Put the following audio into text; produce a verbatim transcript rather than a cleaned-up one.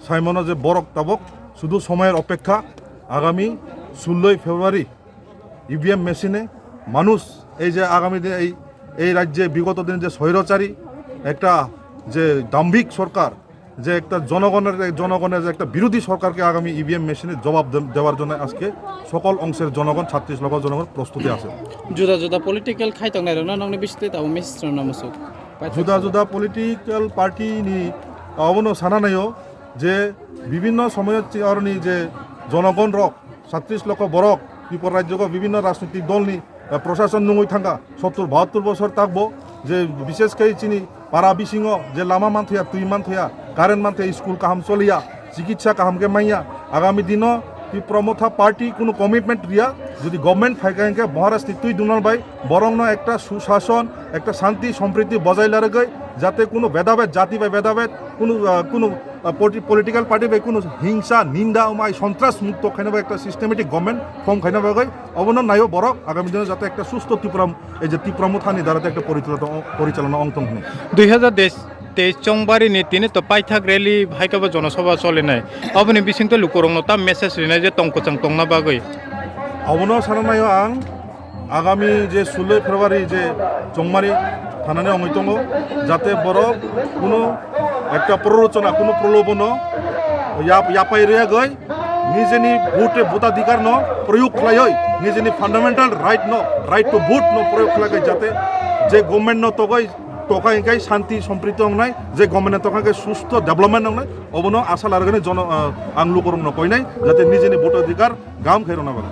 Saimano je borok tabok sudu somoyor opekkha, agami suloi February E V M machine-e মানুষ এই যে আগামী দিন এই, এই রাজ্যে বিগত দিন যে স্বৈরাচারী একটা যে দাম্ভিক সরকার, যে একটা জনগণের, জনগণের যে একটা বিরোধী সরকারকে আগামী E V M machine-এ জবাব দে-, দেওয়ার জন্য আজকে সকল অংশের জনগণ, ছত্রিশ লক্ষ জনগণ প্রস্তুতি আছে। Juda juda political khai tongnai rokno nokni bisingtwi tabuk message rwna muchuk. Juda juda political party ni abono sana naio je bibhinno somoyo chi-, aroni je jonogon rok, ছত্রিশ লক্ষ borok, Tripura rajyo bibhinno rajnitik dol ni, eh, prosason nungwi thangkha, সত্তর বাহাত্তর বছর takbo, je bishesh khai chini para bisingo je lama manthiya, twi manthiya, current manthiya, school kaham choliya, chikitsa kaham khe manya, agami dino Tipra Motha party kunu commitment riya, jodi government phaikha hinkhe Maharaj ni twi dunal bai borokno ekta susason, ekta shanti sompriti bojai larwgwi, jate kunu bedabed, jati bai bedabed, kunu, ah, kunu, ah, politi-, political party bai kunu hingsa, ninda, omai, sontras mukto khaina bai ekta systematic government form khaina bagwi, obono naio borok agami dino jate ekta susto Tipra, ei je Tipra Mothani dara ekta porichalona, porichalona ong tong hwnwi. দুই হাজার তেইশ Chongbarini tini to paithak rally hai khe bo jonosabha cholinai. Oboni bisingtwi lukurokno ta message rinai je tong kwchang tongna bagwi. Obono sana naio ang, agami je suloi February je Chongmari thanani ongwi tongo, jate borok kuno ekta prorochona, kuno prolobono yap-, yapai rwgwi nijeni vote, votadhikar no proyog khlaiwi, nijeni fundamental right no, right to vote no proyog khlaiwi, jate je government no togwi toka hinkhe shanti sompriti wngnai, je government no toka hinkhe susto development wngnai, obono asa larwgani jono, ah, ang lukurokno koinai, jate nijeni votadhikar gam khe rwna bagwi.